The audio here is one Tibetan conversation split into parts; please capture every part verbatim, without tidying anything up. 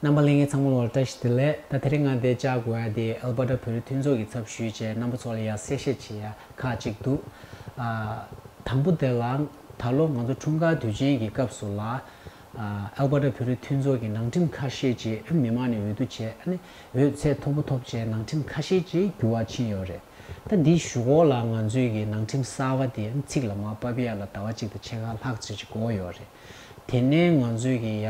རྣམ་པ་ལྷན་རྒྱས་ཚང་མ་ལ་བཀྲ་ཤིས་བདེ་ལེགས། ད་དེ་རིང་ང་འདིར་བཅར་དགོས་ཡ་དེ་ཨལ་བྷར་ཊ་བོད་རིགས་མཐུན་ཚོགས་ཀྱི་ཚབ་ཞུས་བྱས་རྣམ་པ་ཚོ་ལ་ཡ་གསལ་བཤད་བྱེད་ཡ་ཁག་ཅིག་འདུག་ཨ། དང་པོ་དེ་ལ་ད་ལོ་ང་ཚོ་འཁྲུངས་སྐར་དུས་ཆེན་གྱི་སྐབས་སུ་ལ། ཨ། ཨལ་བྷར་ཊ་བོད་རིགས་མཐུན་ཚོགས་ཀྱི་ནང་ཁྲིམས་ཁ་ཤས་ཅིག་མི་མང་ནས་འོས་བསྡུ་བྱས་ཨ་ནི་འོས་ཚད་མཐོ་པོ་ཐོབ་བྱས་ནང་ཁྲིམས་ཁ་ཤས་ཅིག་འགྱུར་བ་ཕྱིན་ཡོད་རེད། ད་འདི་ཞུ་གོ་ལ་ང་ཚོའི་གི་ནང་ཁྲིམས་གསར་བ་དེ་ཚིག་ལ་མར་ཕབ་ཡ་ལ་ཟླ་བ་གཅིག་དང་ཕྱེད་ཀ་ལྷག་ཙམ་ཅིག་འགོར་ཡོད་རེད། དེ་ནས་ང་ཚོའི་གི་ཡ་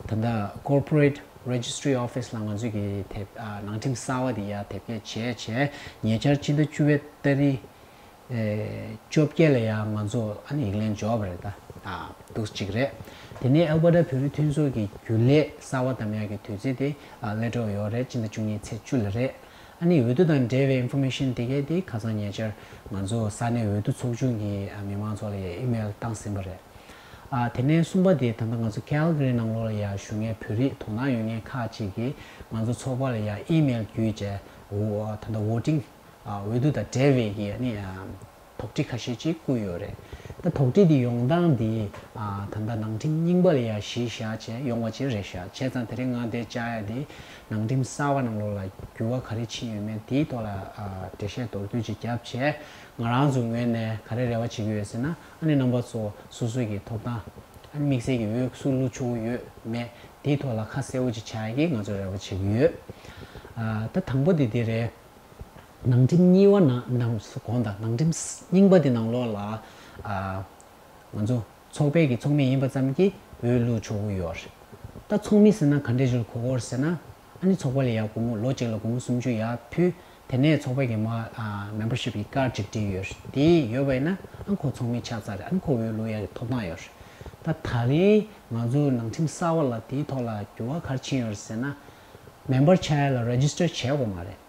ད་ལྟ་Corporate Registry Office ལ་ང་ཚོའི་གི་དེབ་ཨ་ནང་ཁྲིམས་གསར་བ་དེ་ཡ་དེབ་སྐྱེལ་བྱས་བྱས་ཉེ་ཆར་ཕྱི་ཟླ་བཅུ་པའི་ཏ་རིག་ཨེ་བཅོ་བརྒྱད་ལ་ཡ་ང་ཚོ་ཨ་ནི་ཡིག་ལན་འབྱོར་བ་རེད། ད་ཨ་འདུག་ཅིག་རེད། དེ་ནས་ཨལ་བྷར་ཊ་བོད་རིགས་མཐུན་ཚོགས་ཀྱི་རྒྱུན་ལས་གསར་བ་བདམས་ཡག་གི་དུས་ཚོད་དེ་ཨ་སླེབས་འགྲོ་ཡོད་རེད། ཕྱི་ཟླ་བཅུ་གཉིས་ཚེས་བཅུ་ལ་རེད། ཨ་ནི་འོས་བསྡུ་དང་འབྲེལ་བའི་ཨིན་ཕོར་མེ་ཤན་དེ་གས་དེ་ཁ་སང་ཉེ་ཆར་ང་ཚོ་ས་གནས་འོས་བསྡུ་ཚོགས་ཆུང་གི་ཨ་མི་མང་ཚོ་ལ་ཡ་ཨི་མེལ་བཏང་ཟིན་པ་རེད། ཨ་དེ་ནས་གསུམ་པ་དེ་ད་ལྟ་ང་ཚོ་ཀལ་གྷ་རི་ནང་ལོགས་ལ་ཡ་བཞུགས་མཁན་བོད་རིགས་དོ་སྣང་ཡོད་མཁན་ཁག་ཅིག་གིས་ང་ཚོ་ཚོགས་པ་ལ་ཡ་ཨི་མེལ་བརྒྱུད་བྱས་འོ་ད་ལྟ་ཝོ་ཊིང་ཨ་འོས་བསྡུ་དང་འབྲེལ་བའི་གི་ཨ་ནི་ཨ་དོགས་འདྲི་ཁ་ཤས་ཅིག་བསྐུར་ཡོད་རེད། ད་དོགས་འདྲི་འདི་ཡོང་སྟངས་འདི་ཨ་ད་ལྟ་ནང་ཁྲིམས་རྙིང་པ་ལ་ཡ་གཞི་བཞག་བྱས་ཡོང་བ་ཅིག་རེད་ཤག་བྱས་ཙང་དེ་རིང་ང་འདིར་བཅར་ཡ་འདི་ནང་ཁྲིམས་གསར་བ་ནང་ལོགས་ལ་འགྱུར་བ་ག་རེ་ཕྱིན་ཡོད་མེད་དེའི་ཐོག་ལ་ཨ་འགྲེལ་བཤད་མདོར་བསྡུས་ཅིག་བརྒྱབ་བྱས་ང་རང་ཚོའི་ངོས་ནས་ག་རེ་རེ་བ་བྱེད་ཀྱི་ཡོད་ཟེར་ན་ཨ་ནི་རྣམ་པ་ཚོ་སོ་སོ་གི་ཐོབ་ཐང་ཨ་ནི་དམིགས་བསལ་གྱི་འོས་སུ་བླུག་ཆོག་གི་ཡོད་མེད་དེའི་ཐོག་ལ་ཁ་གསལ་པོ་ཅིག་ཆགས་ཡ་གི་ང་ཚོ་རེ་བ་བྱེད་ཀྱི་ཡོད། ཨ་ད་དང་པོ་དེ་འདི་རེད། ནང་ཁྲིམས་གཉིས་པ་ནང་ནང་གོང་དང་ནང་ཁྲིམས་རྙིང་པ་དེ་ནང་ལོགས་ལ་ཨ་ང་ཚོ་ཚོགས་པའི་གི་ཚོགས་མི་ཡིན་པ་ཙམ་གྱིས་འོས་བླུག་ཆོག་གི་ཡོད་རེད། ད་ཚོགས་མི་ཟེར་ན་ག་འདྲས་ཅིག་ལ་གོ་གི་ཡོད་རེད་ཟེར་ན་ཨ་ནི་ཚོགས་པ་ལ་ཡ་སྒོར་མོ་ལོ་གཅིག་ལ་སྒོར་མོ་སུམ་ཅུ་ཡར་ཕུལ། དེ་ནས་ཚོགས་པའི་གི་མ་ཨ་མེམ་བར་ཤིབ་གི་ཀར་ཅིག་སྤྲད་ཡོད་རེད། དེ་ཡོད་པ་ཡིན་ན་ཨ་ཁོ་ཚོགས་མི་ཆགས་ཚར་རེད། ཨ་ནི་ཁོ་འོས་བླུག་ཡ་གི་ཐོབ་ཐང་ཡོད་རེད། ད་ད་རེས་ང་ཚོ་ནང་ཁྲིམས་གསར་བ་ལ་དེའི་ཐོག་ལ་འགྱུར་བ་ག་རེ་ཕྱིན་ཡོད་རེད་ཟེར་ན། མེམ་བར་ཆགས་ཡ་ལ་རེ་ཇི་སི་ཊར་བྱེད་དགོས་མ་རེད།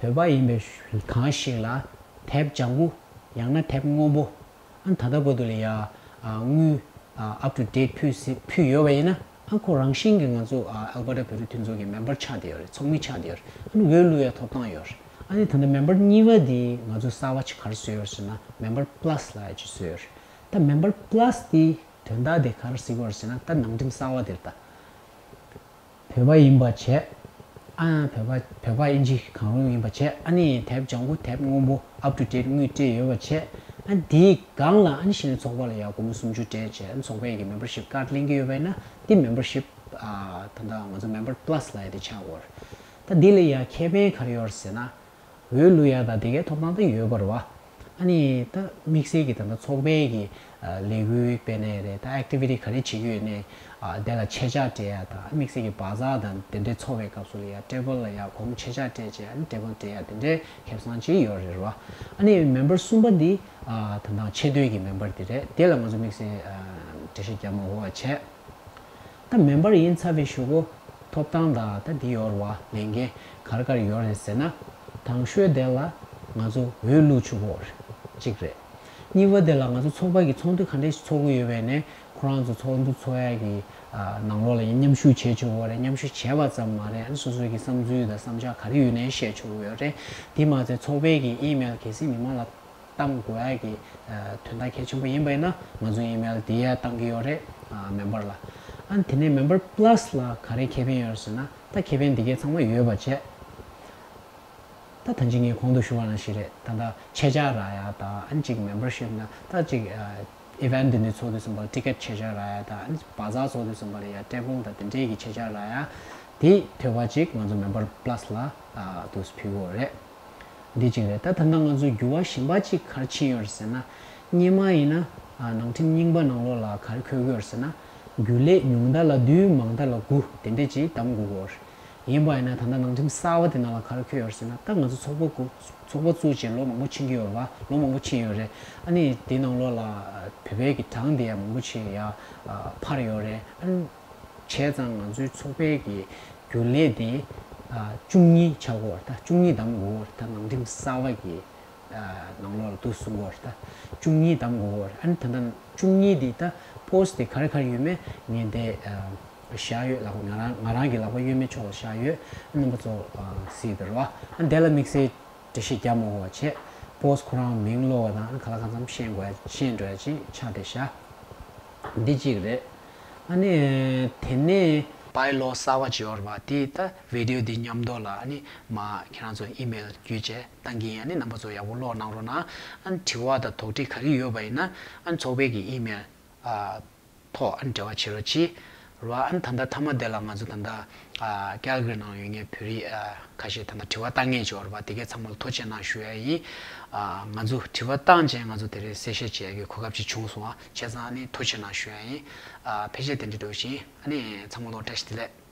བོད་པ་ཡིན་པའི་གང་ཞིག་ལ་དེབ་ལྗང་གུ་ཡང་ན་དེབ་སྔོན་པོ་ཨ་ད་ལྟ་བར་དུ་ལ་ཡ་ཨ་དངུལ་ཨ་up to date ཕུལ་སྲིད་ཕུལ་ཡོད་པ་ཡིན་ན་ཨ་ཁོ་རང་བཞིན་གྱིས་ང་ཚོ་ཨ་ཨལ་བྷར་ཊ་བོད་རིགས་མཐུན་ཚོགས་ཀྱི་མེམ་བར་ཆགས་བསྡད་ཡོད་རེད། ཚོགས་མི་ཆགས་བསྡད་ཡོད་རེད། ཨ་ནི་འོས་བླུག་ཡ་ཐོབ་ཐང་ཡོད་རེད། ཨ་ནི་ད་ལྟ་མེམ་བར་གཉིས་པ་འདི་ང་ཚོ་གསར་བ་ཅིག་ག་རེ་བཟོས་ཡོད་རེད་ཟེར་ན་མེམ་བར་པ་ལ་སི་ལབ་ཡ་ཅིག་བཟོས་ཡོད་རེད། ད་མེམ་བར་པ་ལ་སི་འདི་དོན་དག་དེ་ག་རེ་ཟེར་གྱི་ཡོད་རེད་ཟེར་ན་ད་ནང་ཁྲིམས་གསར་བ་དེ་རེད་ད། བོད་པ་ཡིན་པ་བྱས། ཨ་བོད་པ་བོད་པ་ཨིན་ཇི་གང་རུང་ཡིན་པ་བྱས། ཨ་ནི་དེབ་ལྗང་གུ་དེབ་སྔོན་པོ་up to date དངུལ་སྤྲད་ཡོད་པ་བྱས། ཨ་དེའི་སྒང་ལ་ཨ་ནི་གཞི་ནས་ཚོགས་པ་ལ་ཡ་སྒོར་མོ་སུམ་ཅུ་སྤྲད་བྱས། ཨ་ནི་ཚོགས་པའི་གི་མེམ་བར་ཤིབ་ཀར་ལེན་གྱི་ཡོད་པ་ཡིན་ན་དེ་མེམ་བར་ཤིབ་ཨ་ད་ལྟ་ང་ཚོ་མེམ་བར་པ་ལ་སི་ལབ་ཡ་དེ་ཆགས་ཡོད་རེད། ད་འདི་ལ་ཡ་ཁེ་ཕན་ག་རེ་ཡོད་རེད་ཟེར་ན། འོས་བླུག་ཡ་དང་དེ་གའི་ཐོབ་ཐང་ད་ཡོད་པ་རེད་བ། ཨ་ནི་ད་དམིགས་བསལ་གྱི་ད་ལྟ་ཚོགས་པའི་གི་ལས་འགུལ་སྤེལ་ནའི་རེད། ད་ཨེག་ཊི་བི་ཊི་ག་རེ་བྱེད་ཀྱི་ཡོད་ནའི་དེ་ལ་ཆེད་བཅར་སྤྲད་ཡ་དང་དམིགས་བསལ་གྱི་བ་ཛ་དང་དེ་འདྲའི་ཚོགས་པའི་སྐབས་སུ་ལ་ཡ་ཊེ་བལ་ལ་ཡ་སྒོར་མོ་ཆེད་བཅར་སྤྲད་བྱས་ཨ་ནི་ཊེ་བལ་སྤྲད་ཡ་དེ་འདྲའི་ཁེ་བཟང་ཅིག་ཡོད་རེད་བ། ཨ་ནི་མེམ་བར་གསུམ་པ་འདི་ད་ལྟ་ཆེས་མཐོའི་གི་མེམ་བར་འདི་རེད། དེ་ལ་ང་ཚོ་དམིགས་བསལ་འགྲེལ་བཤད་རྒྱག་མ་དགོས་པ་བྱས། ད་མེམ་བར་ཡིན་ཚར་བའི་གཞུག་གུ་ཐོབ་ཐང་དང་ད་འདི་ཡོད་རེད་བ། ལས་འགན་ག་རེ་ག་རེ་ཡོད་རེད་ཟེར་ན། དང་ཤོས་དེ་ལ་ང་ཚོ་འོས་བླུག་ཆོག་གི་རེད། གཅིག་རེད། གཉིས་པ་དེ་ལ་ང་ཚོ་ཚོགས་པ་གི་ཚོགས་འདུ་ག་འདྲས་ཤིག་ཚོགས་ཀྱི་ཡོད་པ་ཡིན་ནའི་ཁོ་རང་ཚོ་ཚོགས་འདུ་ཚོགས་ཡ་གི་ནང་ལོགས་ལ་ཡང་མཉམ་ཞུགས་བྱེད་ཆོག་གི་རེད། མཉམ་ཞུགས་བྱས་པ་ཙམ་མ་རེད། ཨ་ནི་སོ་སོའི་གི་བསམ་ཚུལ་དང་བསམ་འཆར་ག་རེ་ཡོད་ནའི་བཤད་ཆོག་གི་ཡོད་རེད། དེ་མ་ཚད་ཚོགས་པའི་གི་ཨི་མེལ་གལ་སྲིད་མི་མང་ལ་བཏང་དགོས་ཡ་གི་དོན་དག་གལ་ཆེན་པོ་ཡིན་པ་ཡིན་ན་ང་ཚོ་ཨི་མེལ་དེ་ཡ་བཏང་གི་ཡོད་རེད། མེམ་བར་ལ། ཨ་ནི་དེ་ནས་མེམ་བར་པ་ལ་སི་ལ་ག་རེ་ཁེ་ཕན་ཡོད་རེད་ཟེར་ན་ད་ཁེ་ཕན་འདི་གས་ཚང་མ་ཡོད་པ་བྱས། ད་ད་ཅི་ངས་གོང་དུ་ཞུ་བ་ནང་བཞིན་རེད། ད་ད་ཆེད་བཅར་རག་ཡ་དང་ཨ་ནི་གཅིག་མེམ་བར་ཤིབ་ན་ད་གཅིག་ཨི་ཝེན་ཊི་འདི་འདྲ་ཚོགས་དུས་ཙམ་པ་ལ་ཊི་ཀེ་ཊི་ཆེད་བཅར་རག་ཡ་དང་ཨ་ནི་བ་ཛ་ཚོགས་དུས་ཙམ་པ་ལ་ཡ་ཊེ་བལ་དང་དེ་འདྲའི་གི་ཆེད་བཅར་རག་ཡ་དེ་ཐོབ་པ་ཅིག་ང་ཚོ་མེམ་བར་པ་ལ་སི་ལ་དུ་ཕུལ་དགོས་རེད། འདི་གཅིག་རེད། ད་ད་ལྟ་ང་ཚོ་འགྱུར་བ་གཞན་པ་གཅིག་ག་རེ་ཕྱིན་ཡོད་རེད་ཟེར་ན། སྔོན་མ་ཡིན་ན་ནང་ཁྲིམས་རྙིང་པ་ནང་ལོགས་ལ་ག་རེ་འཁོད་ཀྱི་ཡོད་རེད་ཟེར་ན། རྒྱུན་ལས་ཉུང་མཐའ་ལ་བདུན་མང་མཐའ་ལ་དགུ་དེ་འདྲས་ཅིག་བདམས་དགོས་ཀྱི་ཡོད་རེད། ཡིན་པ་ཡིན་ན་ད་ལྟ་ནང་ཁྲིམས་གསར་བ་དེ་ནང་ལ་ག་རེ་འཁོད་ཡོད་རེད་ཟེར་ན། ད་ང་ཚོ་ཚོགས་པ་དགུ་ཚོགས་པ་བཙུགས་བྱས་ལོ་མང་པོ་ཕྱིན་གྱི་ཡོད་རེད་བ། ལོ་མང་པོ་ཕྱིན་ཡོད་རེད། ཨ་ནི་དེ་ནང་ལོགས་ལ་བོད་པའི་གི་གྲངས་དེ་ཡང་མང་པོ་ཅིག་ཡར་འཕར་ཡོད་རེད། ཨ་ནི་བྱས་ཙང་ང་ཚོའི་ཚོགས་པའི་གི་རྒྱུན་ལས་དེ་བཅུ་གཉིས་ཆགས་ཀྱི་ཡོད་རེད། ད་བཅུ་གཉིས་བདམས་དགོས་ཀྱི་ཡོད་རེད། ད་ནང་ཁྲིམས་གསར་བ་གི་ནང་ལོགས་ལ་འདུག་གསུང་གི་ཡོད་རེད། ད་བཅུ་གཉིས་བདམས་དགོས་ཀྱི་ཡོད་རེད། ཨ་ནི་ད་ལྟ་བཅུ་གཉིས་དེ་ད་པོ་སི་ཊི་དེ་ག་རེ་ག་རེ་ཡོད་མེད་ངས་འདི་བཞག་ཡོད། ལག་པ་ང་རང་ང་རང་གི་ལག་པ་གཡོན་མའི་ཕྱོགས་ལ་བཞག་ཡོད། ཨ་རྣམ་པ་ཚོ་གཟིགས་དང་རོགས། ཨ་འདི་ལ་དམིགས་བསལ་འགྲེལ་བཤད་རྒྱག་མ་དགོས་པ་བྱས། པོ་སི་ཊི་ཁོ་རང་མིང་ཀློག་པ་དང་ཨ་ནི་ག་ལ་གང་འཚམ་ཤེས་དགོས་ཤེས་འགྲོ་ཡ་ཅིག་ཆགས་བསྡད་ཤག་འདི་གཅིག་རེད། ཨ་ནི་དེ་ནས་ བའི་ལོ་གསར་པ་ཅིག་ཡོད་རེད་པ། དེ་ད་བི་ཌི་ཡོ་འདི་མཉམ་དུ་ལ་ཨ་ནི་མ་ཁྱེད་རང་ཚོ་ཨི་མེལ་བརྒྱུད་བྱས་བཏང་གི་ཡིན། ཨ་ནི་རྣམ་པ་ཚོ་ཡག་པོ་ཀློག་གནང་རོགས་གནང་། ཨ་ནི་དྲི་བ་དང་དོགས་འདྲི་ག་རེ་ཡོད་པ་ཡིན་ན་ཨ་ནི་ཚོགས་པའི་གི་ཨི་མེལ་ཨ་ཐོག་ཨ་ནི་འབྲེལ་བ་བྱེད་རོགས་གྱིས། རེད་པ། ཨ་ནི་ད་ལྟ་མཐའ་མ་དེ་ལ་ང་ཚོ་ད་ལྟ་ཨ་ཀལ་གྷི་རི་ནང་ཡོད་མཁན་བོད་རིགས་ཨ་ཁ་ཤས་ད་ལྟ་དྲི་བ་བཏང་མཁན་ཅིག་ཡོད་རེད་པ། དེ་གས་ཚང་མ་ལ་ཐུགས་རྗེ་གནང་ཞུ་ཡ་ཡིན། ཨ་ང་ཚོ་དྲི་བ་བཏང་རྗེས་ང་ཚོ་དེ་རིང་གསལ་བཤད་བྱེད་ཡ་གི་གོ་སྐབས་ཅིག་བྱུང་སོང་བ། བྱས་ཙང་ཨ་ནི་ཐུགས་རྗེ་གནང་ཞུ་ཡ་ཡིན། ཨ་ཕལ་ཆེར་དེ་འདྲ་འདྲ་བོ་ཞིག་ཡིན། ཨ་ནི་ཚང་མ་ལ་བཀྲ་ཤིས་བདེ་ལེགས།